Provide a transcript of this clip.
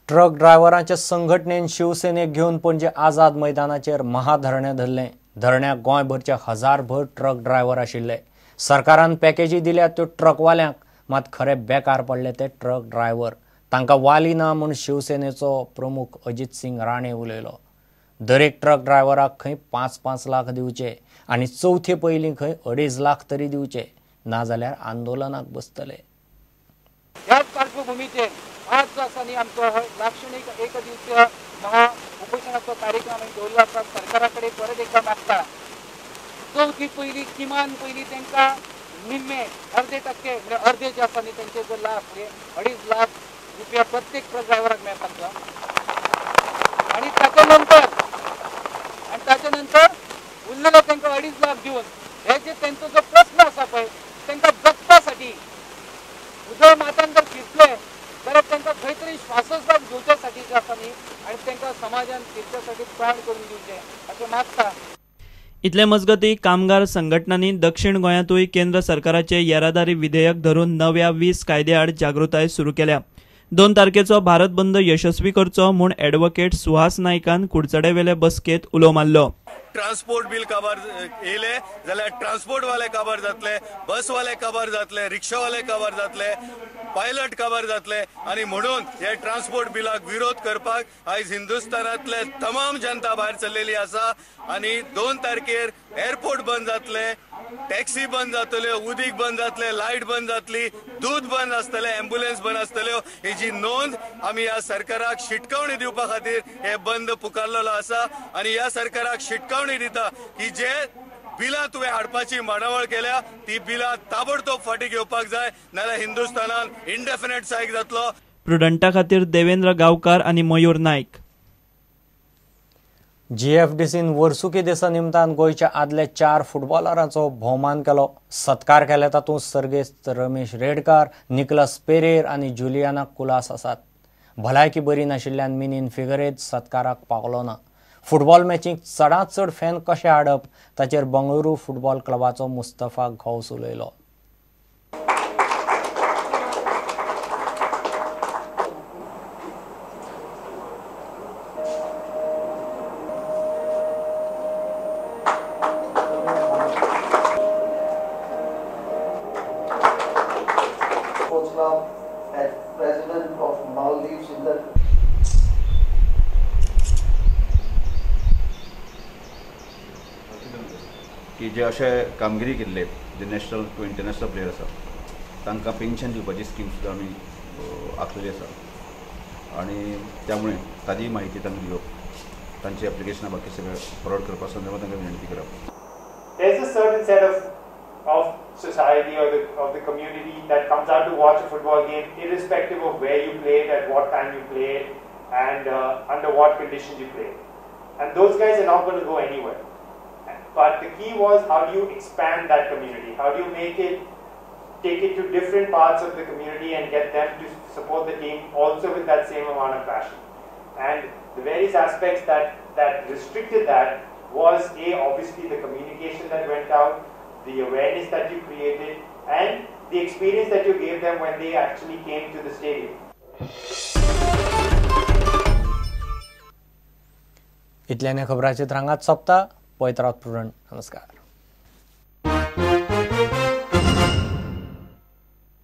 Truck ड्रायव्हरांच्या संघटनेन शिवसेनेक घेवन पणजे आझाद मैदानाचेर महाधरणें धरलें. धरण्याक गोंयभरचे हजारभर ट्रक ड्रायव्हर आशिल्ले. सरकारान पॅकेजी दिल्या त्यो ट्रकवाल्यांक, मात खरे बेकार पडले ते ट्रक ड्रायव्हर. तांकां वाली ना म्हूण शिवसेनेचो प्रमुख अजित सिंग राणे उलयलो. दरेक ट्रक ड्रायव्हराक खंय 5-5 लाख दिवचे आनी चवथे पयलीं खंय 2.5 लाख तरी दिवचे, नाजाल्यार आंदोलनाक बसतले. ह्याच पार्श्वभूमीचेर आज जो आसा न्ही आमचो हो लाक्षणीक एक दिवसीय महा उपोशणाचो कार्यक्रम आमी दवरलो आसा. सरकारा कडेन परत एकदां मागता, चवथी पयलीं किमान पयलीं तांकां निम्मे अर्दे टक्के म्हणजे अर्दे जे आसा न्ही तेंचे जो लाभ म्हणजे 2.5 लाख रुपया प्रत्येक ट्रक ड्रायव्हराक मेळपाक जाय. आनी ताच्या नंतर उरलेलो तांकां 2.5 लाख दिवन हे जे तेंचो जो प्रस्न आसा पळय तांकां जगपासाठी उजळ मातान जर फिरतले जाल्यार तांकां खंय तरी श्वासोश्वास घेवच्या साठी जे आसा न्ही आनी तांकां समाजान फिरच्या प्राण करून दिवचें अशें मागता. इतले मजगती कामगार संघटनांनी दक्षिण गोंयांतूय केंद्र सरकाराचे येरादारी विधेयक धरून नव्या 20 कायद्याआड जागृताय सुरू केल्या. 2 तारखेचो भारत बंद यशस्वी करचो म्हूण ॲडव्होकेट सुहास नायकान कुडचडेवेले बसकेत उलो मारलो. ट्रान्सपोर्ट बिल काबार येयले जाल्यार ट्रान्सपोर्ट वाले काबार जातले, बसवाले काबार जातले, रिक्षावाले काबार जातले, पायलट काबार जातले आनी म्हणून हे ट्रान्सपोर्ट बिलाक विरोध करपाक आयज हिंदुस्थानांतले तमाम जनता भायर सरलेली आसा. आनी 2 तारखेर एअरपोर्ट बंद जातले, टॅक्सी बंद जातल्यो, उदीक बंद जातले, लायट बंद जातली, दूद बंद आसतले, एम्बुलन्स बंद आसतल्यो. हेजी नोंद आमी ह्या सरकाराक शिटकावणी दिवपा खातीर हे बंद पुकारलेलो आसा. आनी ह्या सरकाराक शिटकावणी दिता की जे बिलां तुवें हाडपाची मांडावळ केल्या ती बिलां ताबडतोब फाटीं घेवपाक जाय, नाजाल्यार हिंदुस्थानान इनडेफिनेट स्ट्रायक जातलो. प्रुडंटा खातीर देवेंद्र गांवकार आनी मयूर नायक. जीएफडीसीन वर्सुकी दिसा निमतान गोंयच्या आदल्या 4 फुटबॉलरांचो भोवमान केलो. सत्कार केले तातूंत सर्गेस्त रमेश रेडकार, निकलस पेरेर आनी जुलियाना कुलास आसात. भलायकी बरी नाशिल्ल्यान मिनीन फिगरेद सत्काराक पावलो ना. फुटबॉल मॅचीक चडांत चड फॅन कशे हाडप ताचेर बंगळुरू फुटबॉल क्लबाचो मुस्तफा घौस उलयलो. की जे अशे कामगिरी केल्ले जे नॅशनल टू इंटरनॅशनल प्लेयर आसा तांकां पेन्शन दिवपाची स्कीम सुद्दां आमी आखलेली आसा आनी त्यामुळे ताजी म्हायती तांकां दिवप, तांची एप्लिकेशनां बाकी सगळें फॉरवर्ड करपा संदर्भात तांकां विनंती करप. There is a certain set of society or of the community that comes out to watch a football game irrespective of where you play it, at what time you play it, and under what conditions you play it. And those guys are not going to go anywhere. But the key was, how do you expand that community? How do you make it, take it to different parts of the community and get them to support the team also with that same amount of passion? And the various aspects that restricted that was A, obviously the communication that went out, the awareness that you created, and the experience that you gave them when they actually came to the stadium. इतल्याने खबराचे रंगात सोंपता. पळयत रावत prudent. नमस्कार.